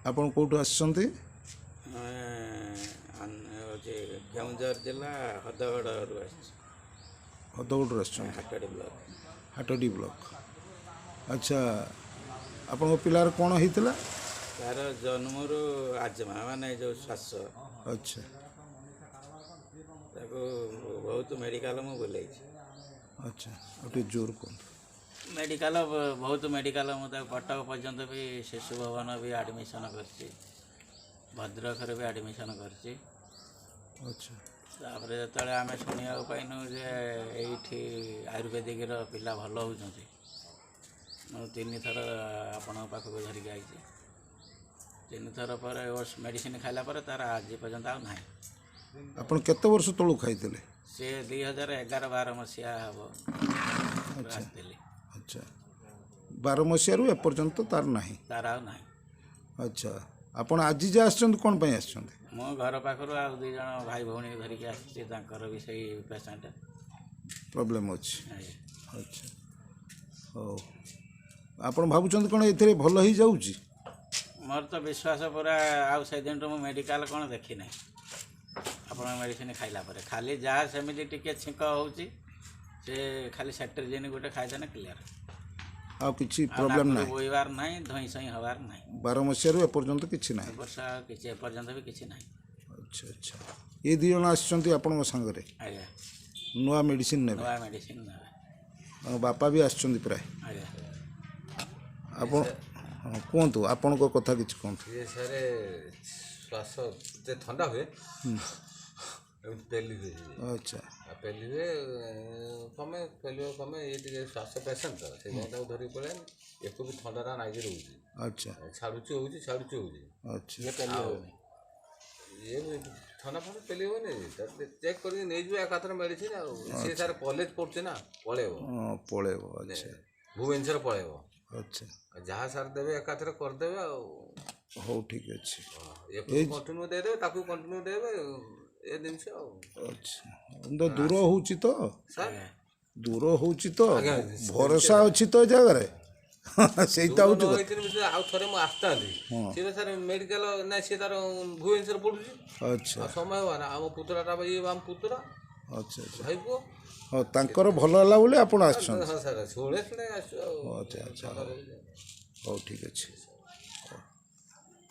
ଆପଣ କେଉଁଠୁ ଆସିଛନ୍ତି? ହେଉଛି କେଉଁଝର ଜିଲ୍ଲା ହଦଗଡ଼ରୁ ଆସିଛି। ହଦଗଡ଼ରୁ ଆସିଛନ୍ତି? ହାଟଡ଼ି ବ୍ଲକ। ହାଟଡି ବ୍ଲକ। ଆଚ୍ଛା, ଆପଣଙ୍କ ପିଲାର କ'ଣ ହେଇଥିଲା? ତାର ଜନ୍ମରୁ ଆଜମା, ମାନେ ଯେଉଁ ଶ୍ୱାସ। ଆଚ୍ଛା। ତାକୁ ବହୁତ ମେଡ଼ିକାଲ ମୁଁ ବୁଲେଇଛି। ଆଚ୍ଛା, ଆଉ ଟିକେ ଜୋର କୁହନ୍ତୁ। ମେଡ଼ିକାଲ, ବହୁତ ମେଡ଼ିକାଲ ମୁଁ ତାକୁ କଟକ ପର୍ଯ୍ୟନ୍ତ ବି, ଶିଶୁ ଭବନ ବି ଆଡ଼ମିସନ୍ କରିଛି, ଭଦ୍ରକରେ ବି ଆଡ଼ମିସନ୍ କରିଛି। ଆଚ୍ଛା। ତାପରେ ଯେତେବେଳେ ଆମେ ଶୁଣିବାକୁ ପାଇନୁ ଯେ ଏଇଠି ଆୟୁର୍ବେଦିକର ପିଲା ଭଲ ହେଉଛନ୍ତି, ମୁଁ 3 ଥର ଆପଣଙ୍କ ପାଖକୁ ଧରିକି ଆଇଛି। 3 ଥର ପରେ ମେଡ଼ିସିନ ଖାଇଲା ପରେ ତାର ଆଜି ପର୍ଯ୍ୟନ୍ତ ଆଉ ନାହିଁ। ଆପଣ କେତେ ବର୍ଷ ତଳୁ ଖାଇଥିଲେ? ସେ 2011-12 ମସିହା ହେବ ଆସିଥିଲି। ଆଚ୍ଛା, 12 ମସିହାରୁ ଏପର୍ଯ୍ୟନ୍ତ ତାର ନାହିଁ? ତାର ଆଉ ନାହିଁ। ଆଚ୍ଛା, ଆପଣ ଆଜି ଯେ ଆସିଛନ୍ତି, କ'ଣ ପାଇଁ ଆସିଛନ୍ତି? ମୁଁ ଘର ପାଖରୁ ଆଉ ଦୁଇ ଜଣ ଭାଇ ଭଉଣୀ ଧରିକି ଆସିଛି, ତାଙ୍କର ବି ସେଇ ପେସେଣ୍ଟ। ପ୍ରୋବ୍ଲେମ୍ ଅଛି? ଆଚ୍ଛା, ହଉ। ଆପଣ ଭାବୁଛନ୍ତି କ'ଣ ଏଥିରେ ଭଲ ହେଇଯାଉଛି? ମୋର ତ ବିଶ୍ୱାସ ପୁରା। ଆଉ ସେଦିନଠୁ ମୁଁ ମେଡ଼ିକାଲ କ'ଣ ଦେଖିନାହିଁ। ଆପଣଙ୍କ ମେଡ଼ିସିନ ଖାଇଲା ପରେ ଖାଲି ଯାହା ସେମିତି ଟିକେ ଛିଙ୍କ ହେଉଛି, ସେ ଖାଲି ସେଟ୍ରିଜିନ୍ ଗୋଟେ ଖାଇଦେଲେ କ୍ଲିଅର। ଆଉ କିଛି ପ୍ରୋବ୍ଲେମ୍ ନାହିଁ? ବୋଇବାର ନାହିଁ, ଧଇଁ ସଇଁ ହେବାର ନାହିଁ। 12 ମସିହାରୁ ଏପର୍ଯ୍ୟନ୍ତ କିଛି ନାହିଁ? ଏ ବର୍ଷ ଆଉ କିଛି, ଏପର୍ଯ୍ୟନ୍ତ ବି କିଛି ନାହିଁ। ଆଚ୍ଛା, ଏ ଦୁଇ ଜଣ ଆସିଛନ୍ତି ଆପଣଙ୍କ ସାଙ୍ଗରେ? ଆଜ୍ଞା। ନୂଆ ମେଡ଼ିସିନ ନେବେ? ନୂଆ ମେଡ଼ିସିନ ନେବେ। ତାଙ୍କ ବାପା ବି ଆସିଛନ୍ତି ପ୍ରାୟ? ଆଜ୍ଞା। ଆପଣ, ହଁ, କୁହନ୍ତୁ, ଆପଣଙ୍କ କଥା କିଛି କୁହନ୍ତୁ। ଇଏ ସାରେ, ଶ୍ୱାସ ଯେ ଥଣ୍ଡା ହୁଏ, ଏମିତି ପେଲି ହୁଏ। ଆଉ ପେଲି ହୁଏ, କମେ, ପେଲିବ କମେ। ଇଏ ଟିକେ ଶ୍ୱାସ ପେସେଣ୍ଟ ତ, ସେଇଥିପାଇଁ ତାକୁ ଧରିକି ପଳେଇନି। ଏକୁ ବି ଥଣ୍ଡାଟା ନାଗି ରହୁଛି। ଛାଡ଼ୁଛି ହେଉଛି, ଛାଡ଼ୁଛି ହେଉଛି। ଆଚ୍ଛା। ଇଏ ପେଲି ହେଉନି। ଇଏ ବି ଥଣ୍ଡା ଫଣ୍ଡା ପେଲି ହେବନି। ଚେକ୍ କରିକି ନେଇଯିବ ଏକାଥରେ ମେଡ଼ିସିନ। ଆଉ ସିଏ ସାର୍ କଲେଜ ପଢ଼ୁଛି ନା, ପଳେଇବ। ହଁ, ପଳେଇବ, ଆଚ୍ଛା। ଭୁବନେଶ୍ୱର ପଳେଇବ। ଆଚ୍ଛା। ଆଉ ଯାହା ସାର୍ ଦେବେ, ଏକାଥରେ କରିଦେବେ ଆଉ। ହଉ, ଠିକ୍ ଅଛି। ଏକୁ କଣ୍ଟିନ୍ୟୁ ଦେଇଦେବେ, ତାକୁ କଣ୍ଟିନ୍ୟୁ ଦେବେ, ଏ ଜିନିଷ ଆଉ। ଆଚ୍ଛା, ତ ଦୂର ହେଉଛି ତ? ସାର୍। ଦୂର ହେଉଛି ତ? ଆଜ୍ଞା। ଭରସା ଅଛି ତ ଏ ଜାଗାରେ? ସେଇଟା ହେଉଛି କଥା। ହେଇଥିଲେ ବି ଆଉ ଥରେ ମୁଁ ଆସିଥାନ୍ତି। ସିଏ ତ ସାର୍ ମେଡ଼ିକାଲ ନାଇଁ, ସିଏ ତାର ଭୁବନେଶ୍ୱର ପଢୁଛି। ଆଚ୍ଛା। ଆଉ ସମୟ ହବ ନା। ଆମ ପୁତୁରାଟା, ଇଏ ଆମ ପୁତୁରା। ଆଚ୍ଛା ଆଚ୍ଛା ଭାଇ ପୁଅ। ହଁ, ତାଙ୍କର ଭଲ ହେଲା ବୋଲି ଆପଣ ଆସିଛନ୍ତି? ହଁ ସାର୍, ଶୁଣେ ଶୁଣେ ଆସୁ ଆଉ। ଆଚ୍ଛା ଆଚ୍ଛା ହଉ, ଠିକ୍ ଅଛି।